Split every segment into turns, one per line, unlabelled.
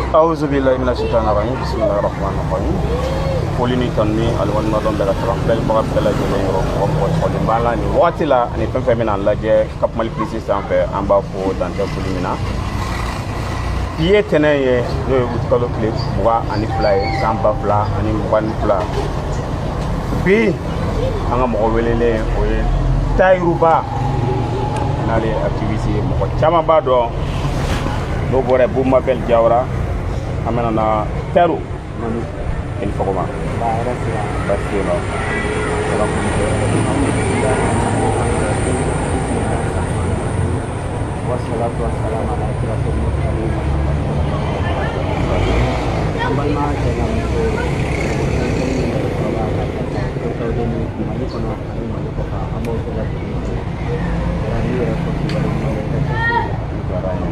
Awuzu billahi mina shaitani rajim. Bismillahi rahmani rahim. Foli ni tanuni ani waleɲumandɔn bɛɛ ka taga filɛlibaga bɛɛ lajɛlen yɔrɔ, mɔgɔ mɔgɔ sɔgɔlen b'an la nin wagati la ani fɛn fɛn bɛna lajɛ Cap Mali Plus sanfɛ, an b'a fo dantɛ foli min na. Bi ye tɛnɛn ye, n'o ye utikalo tile 22 ye, san 2022. Bi an ka mɔgɔ welelen, o ye Tayiru Ba, n'ale ye activiste ye, mɔgɔ caman b'a dɔn. N'o bɔra yen, Bumabel Jawara. An bɛna na Tayiru, i ni sɔgɔma. Baasi tɛ yen nɔ? Ala k'u kɛ.
Wassalatu wassalamu ala ashrafil mursalin Muhammad sallallahu alaihi wasallam. An balima cɛ n'a muso, denmisɛnnin ni mɔgɔkɔrɔba, ka taa kotawden ni Mali kɔnɔ ani Mali kɔkan, an b'aw bɛɛ lajɛlen fo. Kɛra n'i yɛrɛ fɔ k'i waleɲuman dɔn i ka cɛsiri la.
Diyara n ye.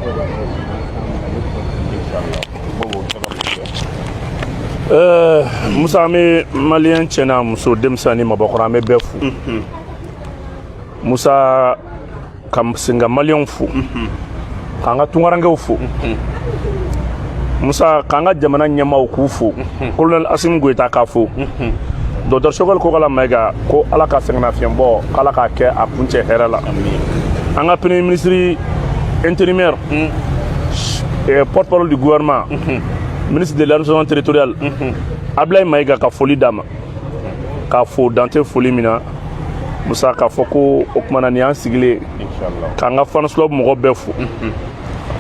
O de kɛ an Mali kɔ.
Inshallah, Bobo, se ka foli kɛ.
Musa, an bɛ maliyɛn cɛ n'a muso, denmisɛn ni mabɔkɔrɔ, an bɛ bɛɛ fo. Musa, ka sen ka maliyɛnw fo, k'an ka tunkarankew fo. Musa, k'an ka jamana ɲɛmaaw k'u fo, colonel Assimi Goïta k'a fo, docteur Choguel Kokalla Maïga, ko Ala ka sɛgɛnnafiɲɛbɔ, k'Ala k'a kɛ a kuncɛ hɛrɛ la. An ka premier ministre intérimaire, porte-parole du gouvernement, ministre de l'Administration territoriale, Ablaye Maïga, ka foli d'a ma, k'a fo dante foli min na. Musa, k'a fɔ ko o kumana nin y'an sigilen,
Inshallah.
k'an ka fans club mɔgɔ bɛɛ fo,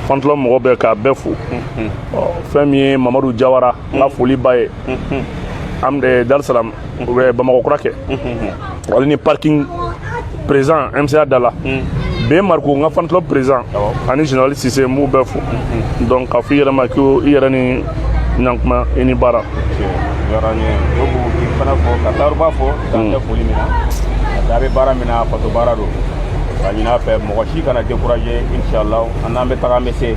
fans club mɔgɔ bɛɛ, k'a bɛɛ fo. Ɔ, fɛn min ye Mamadu Jawara, n ka foli ba ye am Dar Salam, u bɛ Bamakɔ kura kɛ, ale ni parking président MCA da la, Ben Mariko, n ka fan club président, ani général Cissé, n b'u bɛɛ fo. Donc k'a fɔ i yɛrɛ ma ko i yɛrɛ ni ɲankuma, i ni baara.
Diyara n ye. Bobo, k'i fana fo, ka Tayiruba fo dantɛ foli min na. Ka a bɛ baara min na, faso baara don, ka ɲini a fɛ mɔgɔ si kana décourager. Inshallah, an n'an bɛ taga, an bɛ se.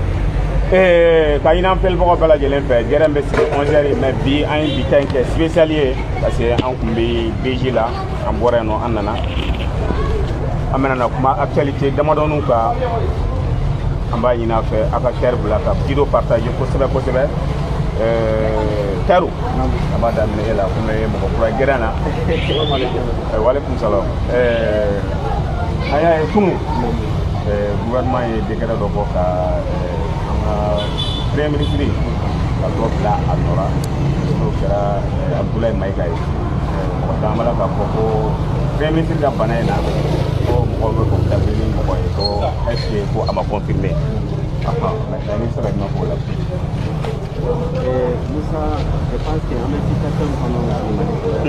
Ka ɲini an filɛlibagaw bɛɛ lajɛlen fɛ, gɛrɛn bɛ sigi 11 heures, mais bi an ye bi ta in kɛ spécial ye, parce que an kun bɛ BG la, an bɔra yen nɔ, an nana, an bɛna na kuma actualité damadɔninw kan. An b'a ɲini a fɛ a ka share bila, ka vidéo partager kosɛbɛ kosɛbɛ. Tayiru, an b'a daminɛ e la, komi e ye mɔgɔ kura ye gɛrɛn na. Walekum salam. An y'a ye kunun, gouvernement ye décret dɔ bɔ ka an ka premier ministre ka dɔ bila a nɔ la, n'o kɛra Abdoulaye Maïga ye. Mɔgɔ caman b'a la k'a fɔ ko premier ministre ka bana in na, ko mɔgɔw bɛ k'o dabiri ni mɔgɔ ye, ko est ce que ko a ma confirmer. Maintenant, n'i bɛ se ka jumɛn fɔ o la?
Musa, je pense que an bɛ situation kɔnɔ bi Mali kɔnɔ,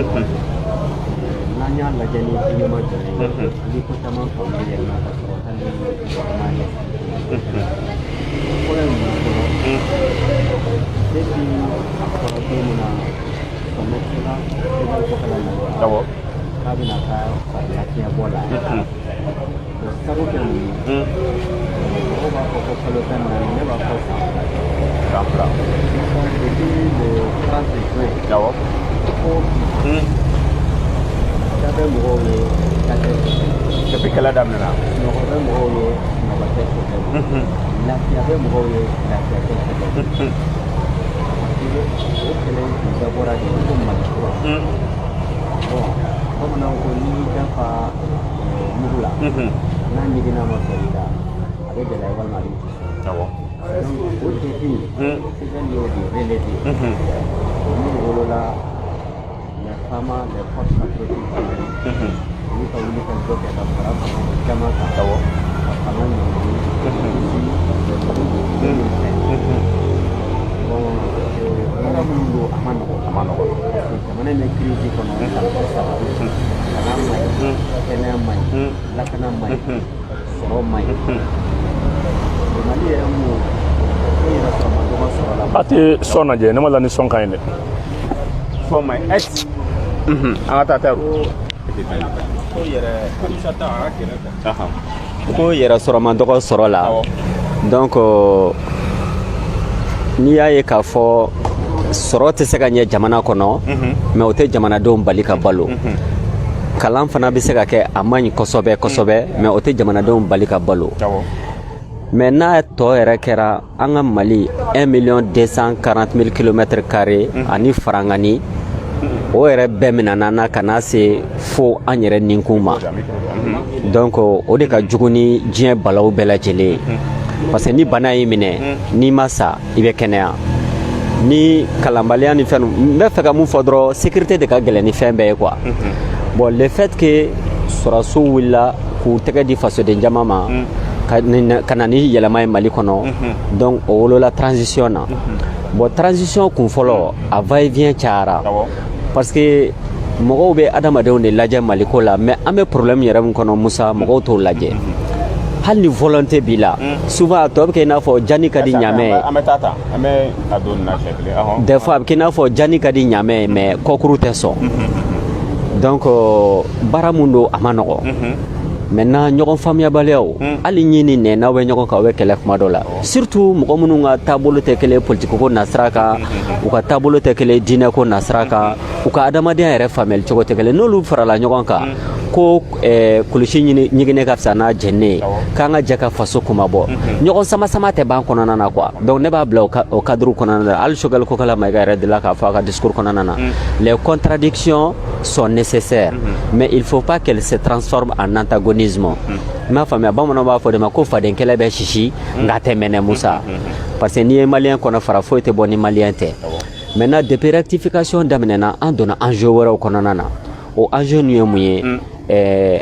n'an y'a lajɛ ni ɲuman jɔ ye, an bɛ ko caman faamu yɛrɛ la ka sɔrɔ hali mɔgɔ m'a ɲɛfɔ. Fɔlɔ ye mun ye fɔlɔ? Depuis a fɔra don min na son excellence Choguel Kokalla Maïga k'a bɛna taa farilafiɲɛ la, o sabu kɛ mun ye? Mɔgɔw b'a fɔ ko kalo 14, ne b'a fɔ san 2.
San 2.
Depuis le 30 juin fo bi, ca bɛ mɔgɔw ye, ca tɛ sɛgɛn.
Depuis kɛlɛ daminɛna.
Sunɔgɔ bɛ mɔgɔw ye, sunɔgɔ tɛ sɛgɛn. Lafiya bɛ mɔgɔw ye, lafiya tɛ sɛgɛn. Parce que o kɛlɛ in tun dabɔra de ko Mali kura. Bon, bamananw ko n'i y'i da fa mugu la, n'a ɲiginna ma sɔrɔ i la, a bɛ gɛlɛya walima a bɛ ci. Donc o défi, Choguel y'o de relever. Min wolola les FAMa, les Forces patriotiques du Mali, olu ka wuli ka jɔ kɛ ka fara fanga caman kan ka fanga ɲɔngiri d'ici 2020. Bon, baara minnu don, a ma nɔgɔn.
A ma nɔgɔn.
Parce que jamana in bɛ crise kɔnɔ san 30. Kalan ma ɲi, kɛnɛya ma ɲi, lakana ma ɲi, sɔrɔ ma ɲi. Mali yɛrɛ mun ko yɛrɛ sɔrɔ ma dɔgɔ sɔrɔ la.
A tɛ sɔn lajɛ, ne ma la ni sɔn ka ɲi dɛ.
Sɔn ma ɲi est an ka taa Tayiru.
Ko ko yɛrɛ sɔrɔ ma dɔgɔ sɔrɔ la. Donc n'i y'a ye k'a fɔ sɔrɔ tɛ se ka ɲɛ jamana kɔnɔ, mais o tɛ jamanadenw bali ka balo. Kalan fana bɛ se ka kɛ a man ɲi kosɛbɛ kosɛbɛ, mais o tɛ jamanadenw bali ka balo. Mais n'a tɔ yɛrɛ kɛra, an ka Mali 1 million 240 mille kilomètres carrés ani farangani, o yɛrɛ bɛɛ minɛna na ka na se fo an yɛrɛ ninkun ma. Donc o de ka jugu ni diɲɛ balawu bɛɛ lajɛlen ye, parce que ni bana y'i minɛ, n'i ma sa, i bɛ kɛnɛya. Ni kalanbaliya ni fɛn, n bɛ fɛ ka mun fɔ dɔrɔn, sécurité de ka gɛlɛn ni fɛn bɛɛ ye, quoi. Bon, le fait que sɔrɔsiw wulila k'u tɛgɛ di fasoden jama ma ka na ni yɛlɛma ye Mali kɔnɔ, donc o wolola transition na. Bon, transition kun fɔlɔ, a va et vient cayara, parce que mɔgɔw bɛ adamadenw de lajɛ Maliko la. Mais an bɛ problème yɛrɛ min kɔnɔ, Musa, mɔgɔw t'o lajɛ. Hali ni volonté b'i la, souvent a tɔ bɛ kɛ i n'a fɔ jani ka di ɲamɛ ye.
An bɛ taa ta, an bɛ a don nin na siɲɛ kelen, ɔhɔn.
Des fois a bɛ kɛ i n'a fɔ jani ka di ɲamɛ ye, mais kɔkuru tɛ sɔn. Donc baara mun don, a ma nɔgɔ. Maintenant, ɲɔgɔn faamuyabaliyaw, hali ɲi ni nɛ, n'aw bɛ ɲɔgɔn kan, aw bɛ kɛlɛ kuma dɔ la, surtout mɔgɔ minnu ka taabolo tɛ kelen politique ko nasira kan, u ka taabolo tɛ kelen diinɛ ko nasira kan, u ka adamadenya yɛrɛ faamuyali cogo tɛ kelen. N'olu farala ɲɔgɔn kan ko kulusi ɲiginɛ ka fisa n'a jɛnne ye, k'an ka jɛ ka faso kumabɔ, ɲɔgɔn sama sama tɛ ban kɔnɔna na, quoi. Donc ne b'a bila o cadre kɔnɔna na. Hali Choguel Kokala Maïga yɛrɛ delila k'a fɔ a ka discours kɔnɔna na: les contradictions sont nécessaires, mais il faut pas qu'elles se transforment en antagonisme. I m'a faamuya? Bamananw b'a fɔ de ma ko faden kɛlɛ bɛ sisi nka tɛ mɛnɛ, Musa, parce que n'i ye Malien kɔnɔ fara, foyi tɛ bɔ ni Malien tɛ. Maintenant, depuis rectification daminɛna, an donna enjeu wɛrɛw kɔnɔna na. O enjeu ninnu ye mun ye?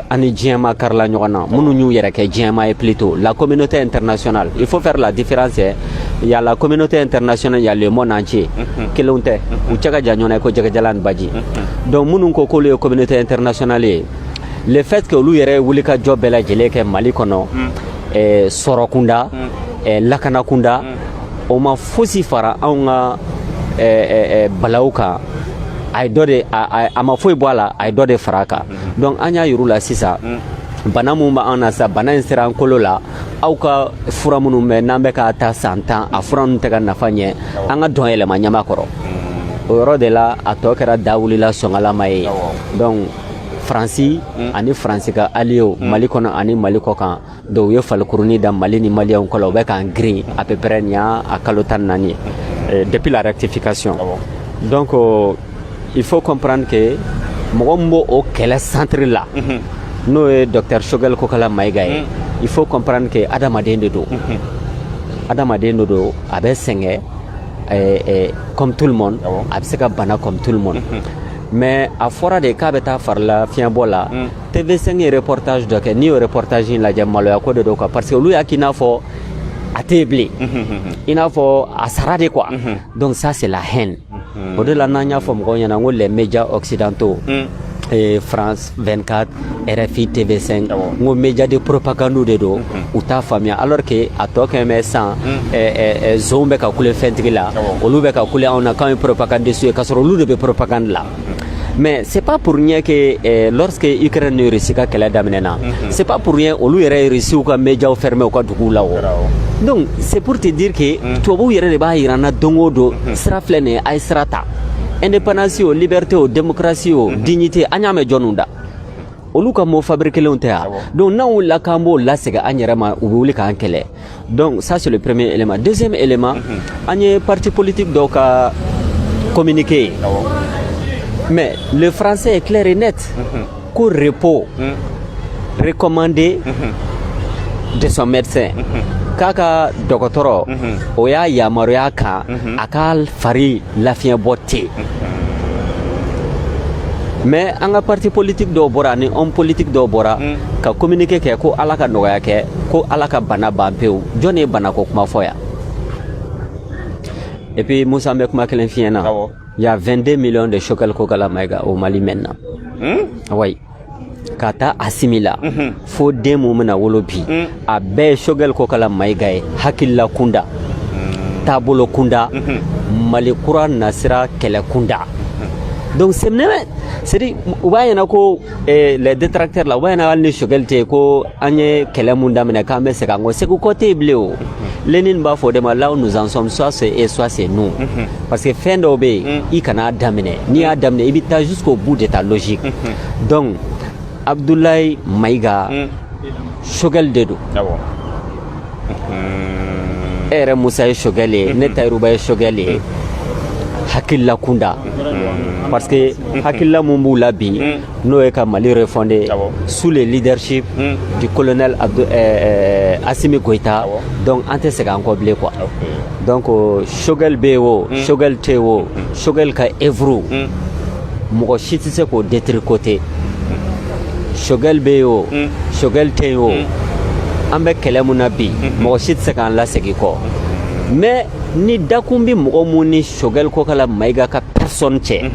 An ni diɲɛma karila ɲɔgɔn na, minnu y'u yɛrɛ kɛ diɲɛma ye, plutôt la communauté internationale. Il faut faire la différence, hein. Il y a la communauté internationale, il y a le monde entier. Kelenw tɛ, u cɛ ka jan ɲɔgɔn na i ko jɛgɛjalan ni baji. Donc minnu ko k'olu ye communauté internationale ye, le fait que olu yɛrɛ ye wuli ka jɔ bɛɛ lajɛlen kɛ Mali kɔnɔ, sɔrɔ kunda, lakana kunda, o ma fosi fara anw ka balawu kan. A ye dɔ de a ma foyi bɔ a la, a ye dɔ de fara a kan. Donc an y'a yir'u la sisan, bana mun b'an na sisan, bana in sera an kolo la. Aw ka fura minnu bɛ n'an bɛ k'a ta san 10, a fura ninnu tɛ ka nafa ɲɛ. An ka dɔn yɛlɛma ɲama kɔrɔ. O yɔrɔ de la, a tɔ kɛra da wulila sɔngalama ye. Donc Faransi ani Faransi ka alliés Mali kɔnɔ ani Mali kɔ kan, donc u ye falikurunin da Mali ni Maliyɛnw kɔ la. U bɛ k'an girin à peu près nin y'a a kalo 14 ye, depuis la rectification. Donc il faut comprendre que mɔgɔ min b'o o kɛlɛ centre la, n'o ye docteur Choguel Kokala Maïga ye, il faut comprendre que adamaden de don, adamaden de don. A bɛ sɛgɛn comme tout le monde, a bɛ se ka bana comme tout le monde. Mais a fɔra de k'a bɛ taa farila fiɲɛbɔ la. TV5 ye reportage dɔ kɛ. N'i y'o reportage in lajɛ, maloya ko de don, quoi, parce que olu y'a k'i n'a fɔ a tɛ yen bilen, i n'a fɔ a sara de, quoi. Donc ça, c'est la haine. O de la, n'an y'a fɔ mɔgɔw ɲɛna ko les médias occidentaux, France 24, RFI, TV5, n ko média de propagande de don, u t'a faamuya. Alors que a tɔ kɛn bɛ san zonw bɛ ka kule fɛntigi la, olu bɛ ka kule anw na k'anw ye propagandiste ye, k'a sɔrɔ olu de bɛ propagande la. Mais c'est pas pour rien que lorsque Ukraine ni Russie ka kɛlɛ daminɛna, c'est pas pour rien olu yɛrɛ ye Russie ka médiaw fermé u ka duguw la o. Donc c'est pour te dire que tubabuw yɛrɛ de b'a yira n na don o don, sira filɛ nin ye, a ye sira ta. Indépendance o, liberté o, démocratie o, dignité, an y'a mɛn jɔnniw da? Olu ka mot fabriquélenw tɛ yan. Donc n'an wulila k'an b'o lasegin an yɛrɛ ma, u bɛ wuli k'an kɛlɛ. Donc ça, c'est le premier élément. Deuxième élément, an ye parti politique dɔw ka communiqué ye, mais le français est clair et net ko repos recommandé de son médecin, k'a ka dɔgɔtɔrɔ o y'a yamaruya kan a ka fari lafiɲɛ bɔ ten. Mais an ka parti politique dɔw bɔra ani homme politique dɔw bɔra ka communiqué kɛ ko Ala ka nɔgɔya kɛ, ko Ala ka bana ban pewu. Jɔn ye banako kuma fɔ yan? Et puis Musa, n bɛ kuma kelen f'i ɲɛna. Il y a 22 millions de Choguel Kokala Maïga au Mali maintenant. Oui, ka taa Asimi la fo den mun bɛna wolo bi, a bɛɛ ye Choguel Kokala Maïga ye, hakilila kunda, taabolo kunda, Mali kura nasira kɛlɛ kunda. Donc c'est même, c'est dire u b'a ɲɛna ko les détracteurs la, u b'a ɲɛna hali ni Choguel tɛ yen, ko an ye kɛlɛ mun daminɛ, k'an bɛ segin an kɔ. Segin kɔ tɛ yen bilen. O Lénine b'a fɔ o de ma: là où nous en sommes, soit c'est eux, soit c'est nous. Parce que fɛn dɔw bɛ yen, i kan'a daminɛ. N'i y'a daminɛ, i bɛ taa jusqu'au bout de ta logique. Donc Abdoulaye Maïga, Choguel de don. E yɛrɛ Musa ye Choguel ye, ne Tayiruba ye Choguel ye hakilila kunda, parce que hakilila mun b'u la bi, n'o ye ka Mali refonder sous le leadership du colonel Abdou, Assimi Goïta. Donc an tɛ segin an kɔ bilen quoi. Donc Choguel bɛ yen o, Choguel tɛ yen o, Choguel ka œuvre, mɔgɔ si tɛ se k'o détricoter. Choguel bɛ yen o, Choguel tɛ yen o, an bɛ kɛlɛ mun na bi, mɔgɔ si tɛ se k'an lasegin kɔ. Mais ni dakun bɛ mɔgɔ mun ni Choguel Kokala Maïga ka personne cɛ,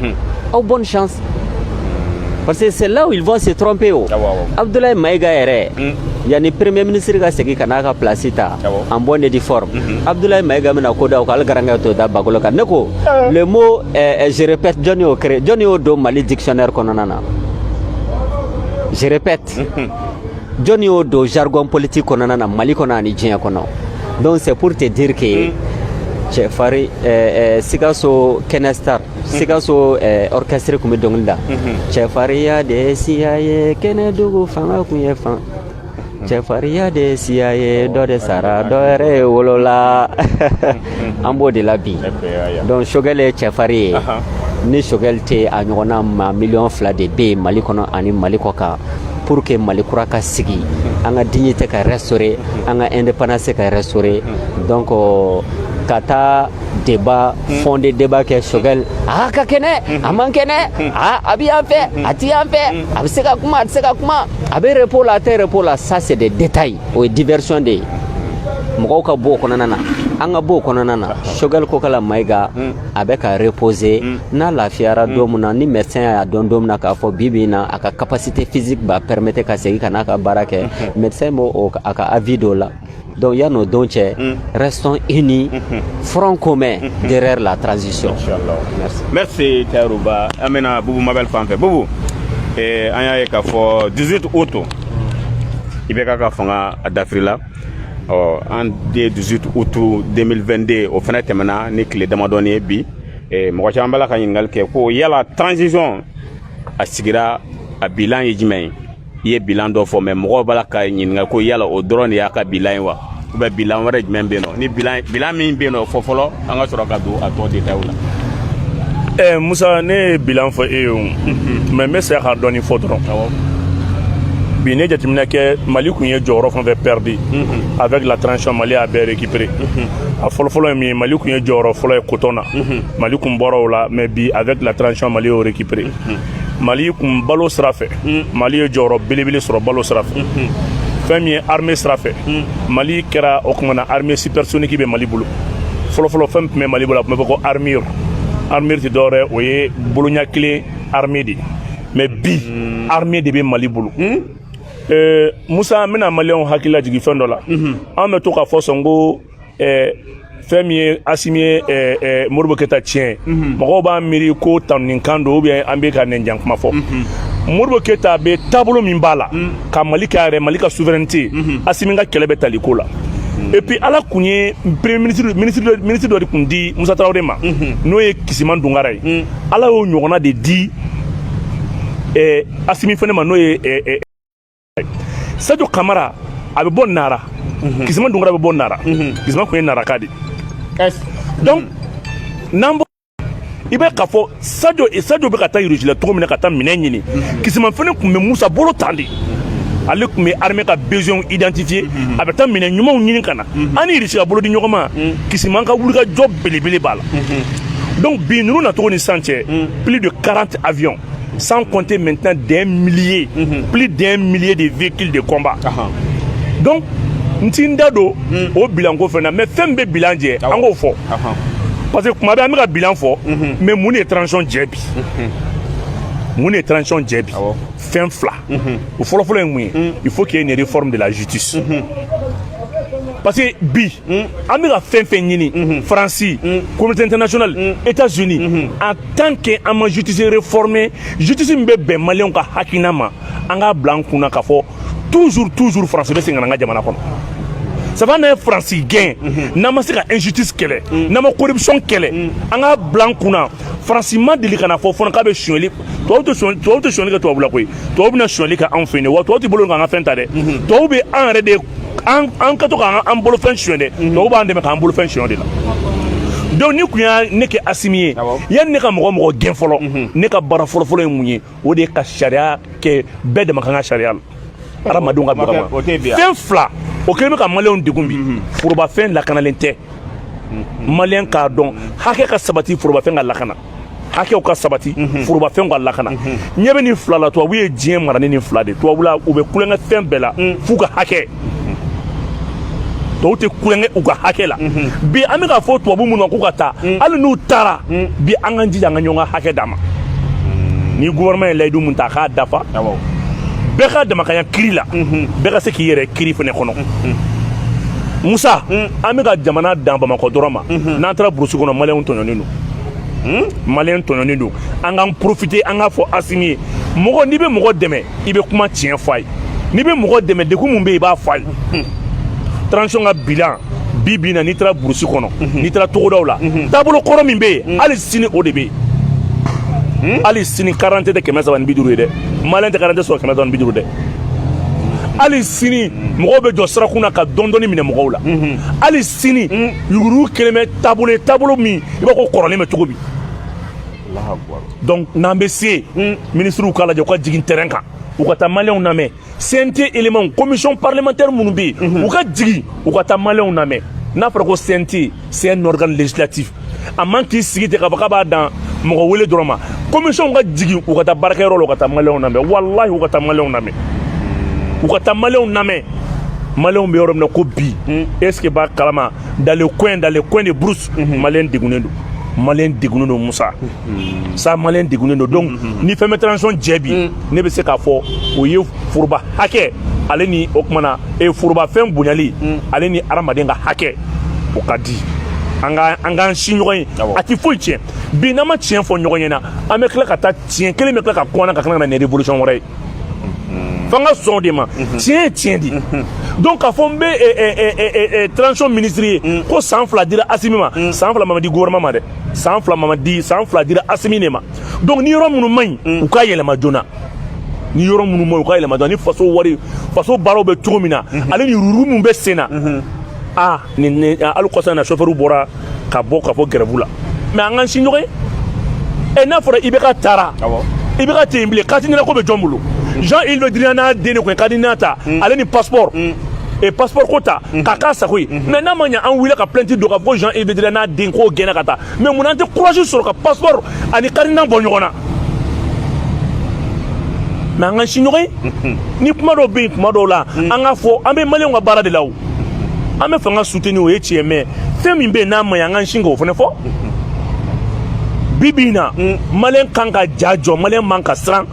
aw bonne chance, parce que c'est là où ils vont se tromper o. Abdoulaye Maïga yɛrɛ, yanni premier ministre ka segin ka n'a ka place ta en bonne et due forme, Abdoulaye Maïga bɛna ko da o kan, hali garankɛ t'o da bakolo kan. Ne ko le mot je répète, jɔnni y'o créé? Jɔnni y'o don Mali dictionnaire kɔnɔna na? Je répète, jɔnni y'o don jargon politique kɔnɔna na, Mali kɔnɔ ani diɲɛ kɔnɔ? Donc c'est pour te dire que cɛfarin Sikaso Kɛnɛ Star, Sikaso orchestre tun bɛ dɔnkili da: cɛfarinya de ye siya ye, Kɛnɛdugu fanga kun ye fan, cɛfarinya de ye siya ye, dɔ de sara, dɔ yɛrɛ ye wolola. An b'o de la bi. Donc Choguel ye cɛfarin ye. Ni Choguel tɛ, a ɲɔgɔnna maa 2 miliyɔn de bɛ yen Mali kɔnɔ ani Mali kɔ kan, pour que Mali kura ka sigi, an ka dignité ka restaurer, an ka indépendance ka restaurer. Donc ka taa débat fondé, débat kɛ Choguel a ka kɛnɛ, a man kɛnɛ, a bɛ yan fɛ, a ti yan fɛ, a bɛ se ka kuma, a tɛ se ka kuma, a bɛ repos la, a tɛ repos la, ça c'est des détails, o ye diversion de ye. Mɔgɔw ka bɔ o kɔnɔna na, an ka bɔ o kɔnɔna na. Choguel Kokala Maïga a bɛ ka reposer. N'a lafiyara don min na, ni médecin y'a dɔn don min na k'a fɔ bi bi in na a ka capacité physique b'a permettre ka segin ka n'a ka baara kɛ, médecin b'o a ka avis dɔ la. Donc yan'o don cɛ, restons unis, front commun derrière la transition.
Merci, merci Tayiruba. An bɛna Bubu Mabel fan fɛ. Bubu, an y'a ye k'a fɔ 18 août, IBK ka fanga a dafirila. Ɔ an de 18 août 2022, o fana tɛmɛna ni tile damadɔni ye bi. Mɔgɔ caman b'a la ka ɲininkali kɛ ko yala transition a sigira, a bilan ye jumɛn ye? I ye bilan dɔ fɔ, mais mɔgɔw b'a la ka ɲininka ko yala o dɔrɔn de y'a ka bilan ye wa, ou bien bilan wɛrɛ jumɛn bɛ yen nɔ? Ni bilan min bɛ yen nɔ, fɔ fɔlɔ, an ka sɔrɔ ka don a tɔ détail la.
Musa, ne ye bilan fɔ e ye o, mais n bɛ segin ka dɔɔni fɔ dɔrɔn. Bi ne jateminɛ kɛ, Mali kun ye jɔyɔrɔ fɛn fɛn perdu, avec la transition Mali y'a bɛɛ récupéré. A fɔlɔfɔlɔ ye min ye, Mali kun ye jɔyɔrɔ fɔlɔ ye coton na, Mali kun bɔra o la, mais bi avec la transition Mali y'o récupéré. Mali kun balo sira fɛ, Mali ye jɔyɔrɔ belebele sɔrɔ balo sira fɛ. Fɛn min ye armée sira fɛ, Mali kɛra o tuma na armée supersonique bɛ Mali bolo. Fɔlɔfɔlɔ, fɛn min tun bɛ Mali bolo, a tun bɛ fɔ ko armure. Armure tɛ dɔwɛrɛ, o ye boloɲa kelen armée de, mais bi armée de bɛ Mali bolo. Musa, n bɛna maliyɛnw hakili lajigin fɛn dɔ la. An bɛ to k'a fɔ sɔn ko fɛn min ye Asimi ye Modibo Keyita tiɲɛ, mɔgɔw b'a miiri ko tanunikan don ou bien an bɛ ka nɛnjan kuma fɔ. Modibo Keyita bɛ taabolo min b'a la ka Mali kɛ a yɛrɛ, Mali ka souveraineté, Asimi ka kɛlɛ bɛ tali ko la. Et puis Ala kun ye premier ministre dɔ de kun di Musa Tarawele ma, n'o ye Kisiman Dungara ye. Ala y'o ɲɔgɔnna de di Asimi fɛnɛ ma, n'o ye Sadio Kamara. A bɛ bɔ Nara, Kisiman Dungara bɛ bɔ Nara. Kisiman kun ye Naraka de. Donc n'an bɔ, i bɛ k'a fɔ Sadio bɛ ka taa Russie la cogo min na ka taa minɛn ɲini, Kisiman fɛnɛ kun bɛ Musa bolo tan de. Ale tun bɛ armée ka besoin identifier, a bɛ taa minɛn ɲumanw ɲini ka na. An ni Russie ka bolo di ɲɔgɔn ma, Kisiman ka wulikajɔ belebele b'a la. Donc bi ninnu nacogo ni sisan cɛ, plus de 40 avions, sans compter maintenant d'un millier, plus d'un millier de véhicules de combat. Donc n ti n da don o bilan ko fɛn na, mais fɛn bɛ bilan jɛ, an k'o fɔ, parce que kuma bɛɛ an bɛ ka bilan fɔ, mais mun de ye transition jɛ bi? Mun de ye transition jɛ bi? Fɛn fila. O fɔlɔfɔlɔ ye mun ye? Il faut qu'il y ait une réforme de la justice, parce que bi an bɛ ka fɛn fɛn ɲini Faransi, communauté internationale, États-Unis, en tant que an ma justice réformer, justice min bɛ bɛn maliyɛnw ka hakilina ma, an k'a bila an kunna k'a fɔ toujours toujours Faransi bɛ segin ka na an ka jamana kɔnɔ. Ça va, n'a ye Faransi gɛn, n'an ma se ka injustice kɛlɛ, n'an ma corruption kɛlɛ, an k'a bila an kunna Faransi ma deli ka na fɔ fɔlɔ k'a bɛ sonyɛli. Tubabu tɛ sonyɛli kɛ tubabu la koyi. Tubabu bɛna sonyɛli kɛ anw fɛ yen, wa tubabu tɛ bolo k'an ka fɛn ta dɛ. Tubabu bɛ an yɛrɛ de An ka to k'an bolofɛn suɲɛ dɛ, tubabu b'an dɛmɛ k'an bolofɛn suɲɛ o de la. Donc ni kun y'a ne kɛ Asimi ye, yanni ne ka mɔgɔ mɔgɔ gɛn fɔlɔ, ne ka baara fɔlɔfɔlɔ ye mun ye? O de ye ka sariya kɛ, bɛɛ dama kan ka sariya la, hadamadenw ka
O
bɛn
tɛ bi yan.
Fɛn fila o kɛlen bɛ ka Maliyɛnw degun bi: forobafɛn lakanalen tɛ. Maliyɛn k'a dɔn, hakɛ ka sabati, forobafɛn ka lakana, hakɛw ka sabati, forobafɛnw ka lakana. Ɲɛ bɛ nin fila la, tubabu ye diɲɛ mara ni nin fila de. Tubabu la, u bɛ kulonkɛ fɛn bɛɛ la f'u ka hakɛ. Tɔw tɛ kulonkɛ u ka hakɛ la. Bi an bɛ k'a fɔ tubabu minnu ma k'u ka taa, hali n'u taara bi, an k'an jija an ka ɲɔgɔn ka hakɛ d'a ma. Ni gouvernement ye layidu mun ta, a k'a dafa. Bɛɛ ka damakanya kiri la, bɛɛ ka se k'i yɛrɛ kiri fɛnɛ kɔnɔ. Musa, an bɛ ka jamana dan Bamakɔ dɔrɔn ma. N'an taara burusi kɔnɔ, Maliyɛnw tɔɲɔnen don, Maliyɛn tɔɲɔnen don. An k'an profiter, an k'a fɔ Asimi ye: mɔgɔ, n'i bɛ mɔgɔ dɛmɛ, i bɛ kuma tiɲɛ fɔ a ye. N'i bɛ mɔgɔ dɛmɛ, degun mun bɛ yen, i b'a fɔ a ye. Transition ka bilan bi bi in na, n'i taara burusi kɔnɔ, n'i taara togodaw la, taabolo kɔrɔ min bɛ yen, hali sini o de bɛ yen. Hali sini carte tɛ 350 ye dɛ. Maliyɛn tɛ carte sɔrɔ 350 dɛ. Hali sini mɔgɔw bɛ jɔ sirakun na ka dɔɔni dɔɔni minɛ mɔgɔw la. Hali sini yuruguyurugu kɛlen bɛ taabolo ye, taabolo min i b'a ko kɔrɔlen bɛ cogo min. Donc n'an bɛ se, ministres k'a lajɛ, u ka jigin terrain kan, u ka taa Maliyɛnw lamɛn. CNT éléments, commission parlementaire minnu bɛ yen, u ka jigin, u ka taa Maliyɛnw lamɛn. N'a fɔra ko CNT, c'est un organe législatif, a man k'i sigi ten k'a fɔ k'a b'a dan mɔgɔ wele dɔrɔn ma. Commission ka jigin, u ka taa baarakɛyɔrɔ la, u ka taa Maliyɛnw lamɛn. Walahi, u ka taa Maliyɛnw lamɛn, u ka taa Maliyɛnw lamɛn. Maliyɛnw bɛ yɔrɔ min na ko bi, est ce que b'a kalama, dans le coin de brousse, Maliyɛn degunnen don, Maliyɛn degunnen don. Musa sa, Maliyɛn degunnen don. Donc ni fɛn bɛ transition jɛ bi, ne bɛ se k'a fɔ o ye foroba hakɛ, ale ni o kumana e forobafɛn bonyali, ale ni hadamaden ka hakɛ, o ka di. An k'an si ɲɔgɔn ye, a ti foyi tiɲɛ. Bi n'an ma tiɲɛ fɔ ɲɔgɔn ɲɛna, an bɛ tila ka taa tiɲɛ kelen bɛ tila ka kɔnna ka tila ka na ni révolution wɛrɛ ye. F'an ka sɔn o de ma, tiɲɛ ye tiɲɛ di. Donc k'a fɔ n bɛ transition ministre ye ko san 2 dira Asimi ma, san 2 ma di gouvernement ma dɛ, san 2 ma di, san 2 dira Asimi de ma. Donc ni yɔrɔ minnu man ɲi, u ka yɛlɛma joona. Ni yɔrɔ minnu man ɲi, u ka yɛlɛma joona. Ni faso wari, faso baaraw bɛ cogo min na, ale ni yuruguyurugu min bɛ sen na, aa, nin hali kɔsa in na, chauffeur bɔra ka bɔ ka fɔ grève la. Mais an k'an si ɲɔgɔn ye. Ɛ, n'a fɔra IBK taara, IBK tɛ yen bilen, carte NINA ko bɛ jɔn bolo? Jean-Yves Le Drian n'a den de kun ye carte NINA ta, ale ni passeport et passeport ko ta k'a k'a sago ye. Mais n'a ma ɲɛ, an wulila ka plainte don k'a fɔ ko Jean-Yves Le Drian n'a den k'o gɛnna ka taa. Mais mun na an tɛ courage sɔrɔ ka passeport ani carte NINA bɔ ɲɔgɔn na? Mais an ka si ɲɔgɔn ye. Ni kuma dɔw bɛ yen, kuma dɔw la, an k'a fɔ an bɛ Maliyɛnw ka baara de la. O an bɛ fanga soutenir, o ye tiɲɛ, mais fɛn min bɛ yen n'a ma ɲi, an k'an sin k'o fana fɔ. Bi bi in na, Maliyɛn kan ka ja jɔ, Maliyɛn man ka siran.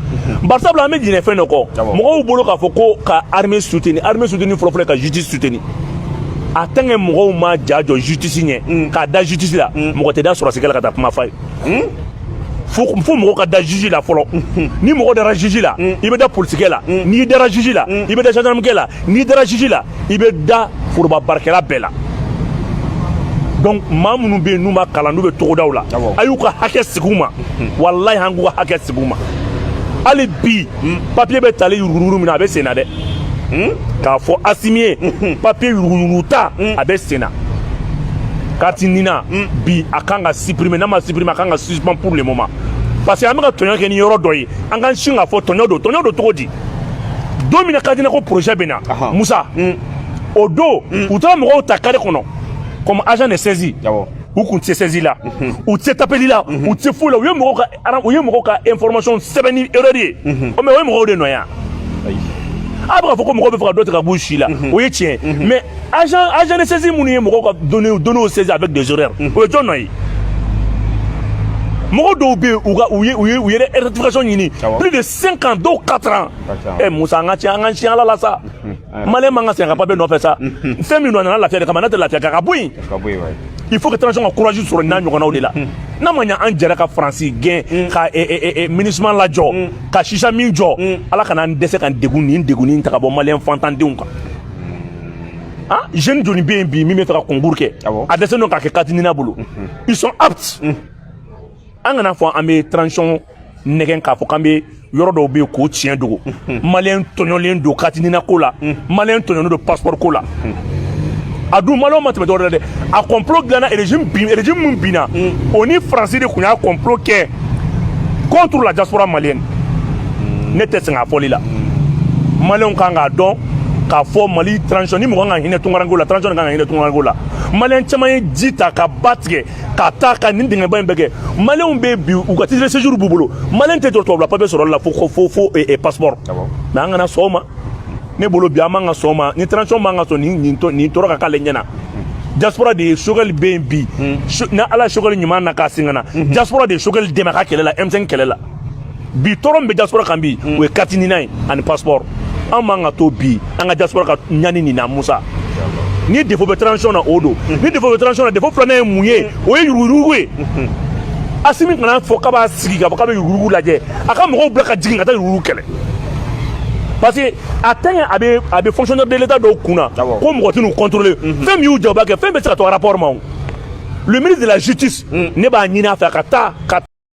Barisabula an bɛ jɛnɛ fɛn dɔ kɔ mɔgɔw bolo k'a fɔ ko ka armée soutenir, armée soutenir fɔlɔfɔlɔ, ka justice soutenir. A tant que mɔgɔw ma ja jɔ justice ɲɛ, k'a da justice la, mɔgɔ tɛ da sɔrɔsikɛ la ka taa kuma f'a ye. Fo mɔgɔ ka da juge la fɔlɔ. Ni mɔgɔ dara juge la, i bɛ da polisikɛ la. N'i dara juge la, i bɛ da gendarmekɛ la. N'i dara juge la, i bɛ da foroba baarakɛla bɛɛ la. Donc maa minnu bɛ yen n'u ma kalan, n'u bɛ togodaw la, a y'u ka hakɛ sigi u ma. Walahi, an k'u ka hakɛ sigi u ma. Hali bi papier bɛ tali yuruguyurugu min na, a bɛ sen na dɛ. K'a fɔ Asimi ye, papier yuruguyurugu ta, a bɛ sen na. Carte NINA bi, a kan ka supprimer. N'a ma supprimer, a kan ka suspend pour le moment, parce que an bɛ ka tɔɲɔ kɛ ni yɔrɔ dɔ ye. An k'an sin k'a fɔ tɔɲɔ don. Tɔɲɔ don cogo di? Don min na carte NINA ko projet bɛ na, Musa, o don u taara mɔgɔw ta carré kɔnɔ comme agent de saisie. U kun tɛ se saisie la, u tɛ se tapeli la, u tɛ se foyi la. U ye mɔgɔw ka information sɛbɛn ni erreur ye. O mais o ye mɔgɔw de nɔ ye. A bɛ ka fɔ ko mɔgɔw bɛ fɛ ka dɔ tigɛ ka b'u si la, o ye tiɲɛ. Mais agent de saisie minnu ye mɔgɔw ka données saisi avec des erreurs, o ye jɔn nɔ ye? Mɔgɔ dɔw bɛ yen, u ka u ye rectification ɲini plus de 5 ans, dɔw 4 ans. Ɛ Musa, an ka tiɲɛ, an ka tiɲɛ Ala la sa. Maliyɛn man ka sɛgɛn ka papier nɔfɛ sa. Fɛn min don, a nana lafiya de kama. N'a tɛ lafiya kan, ka bɔ yen. Il faut que transition ka courage sɔrɔ n'a ɲɔgɔnnaw de la. N'a ma ɲɛ, an jɛra ka Faransi gɛn, ka MINUSMA lajɔ, ka sisa min jɔ, Ala kana an dɛsɛ ka degun nin degun nin ta ka bɔ Maliyɛn fantandenw kan. Ah, jeune joli bɛ yen bi min bɛ fɛ ka concours kɛ, a dɛsɛ don k'a kɛ carte NINA bolo? Ils sont aptes. An kana fɔ an bɛ transition nɛgɛn k'a fɔ k'an bɛ Yɔrɔ dɔw bɛ yen k'o tiɲɛ dogo. Maliyɛn tɔɲɔlen don carte NINA ko la, maliyɛn tɔɲɔlen don passeport ko la. A dun, maliyɛnw ma tɛmɛ dɔwɛrɛ la dɛ. A complot dilanna régime bin, régime min binna, o ni Faransi de tun y'a complot kɛ contre la diaspora malienne. Ne tɛ sɛgɛn a fɔli la. Maliyɛnw kan k'a dɔn k'a fɔ Mali transition ni mɔgɔ kan ka hinɛ tunkarankew la, transition kan ka hinɛ tunkarankew la. Maliyɛn caman ye ji ta ka ba tigɛ ka taa ka nin dingɛba in bɛɛ kɛ. Maliyɛnw bɛ bi, u ka titre de séjour b'u bolo. Maliyɛn tɛ jɔ tubabula papier sɔrɔli la fo passeport. Mais an kana sɔn o ma. Ne bolo bi, an man ka sɔn o ma. Ni transition man ka sɔn nin tɔɔrɔ ka k'ale ɲɛna. Diaspora de ye Choguel bɛ yen bi. Ni Ala ye Choguel ɲuman na k'a sen ka na, diaspora de ye Choguel dɛmɛ a ka kɛlɛ la, M5 kɛlɛ la. Bi, tɔɔrɔ min bɛ diaspora kan bi, o ye carte NINA ye ani passeport. An man ka to bi an ka diaspora ka ɲani nin na. Musa, ni défaut bɛ transition na, o don. Ni défaut bɛ transition na, défaut filanan ye mun ye? O ye yuruguyurugu ye. Asimi kana fɔ k'a b'a sigi k'a fɔ k'a bɛ yuruguyurugu lajɛ. A ka mɔgɔw bila ka jigin ka taa yuruguyurugu kɛlɛ, parce que a tant que a bɛ fonctionnaire de l'État dɔw kun na ko mɔgɔ tɛ n'u contrôler, fɛn min y'u ja, u b'a kɛ. Fɛn bɛ se ka to rapport ma. O le ministre de la Justice, ne b'a ɲini a fɛ a ka taa ka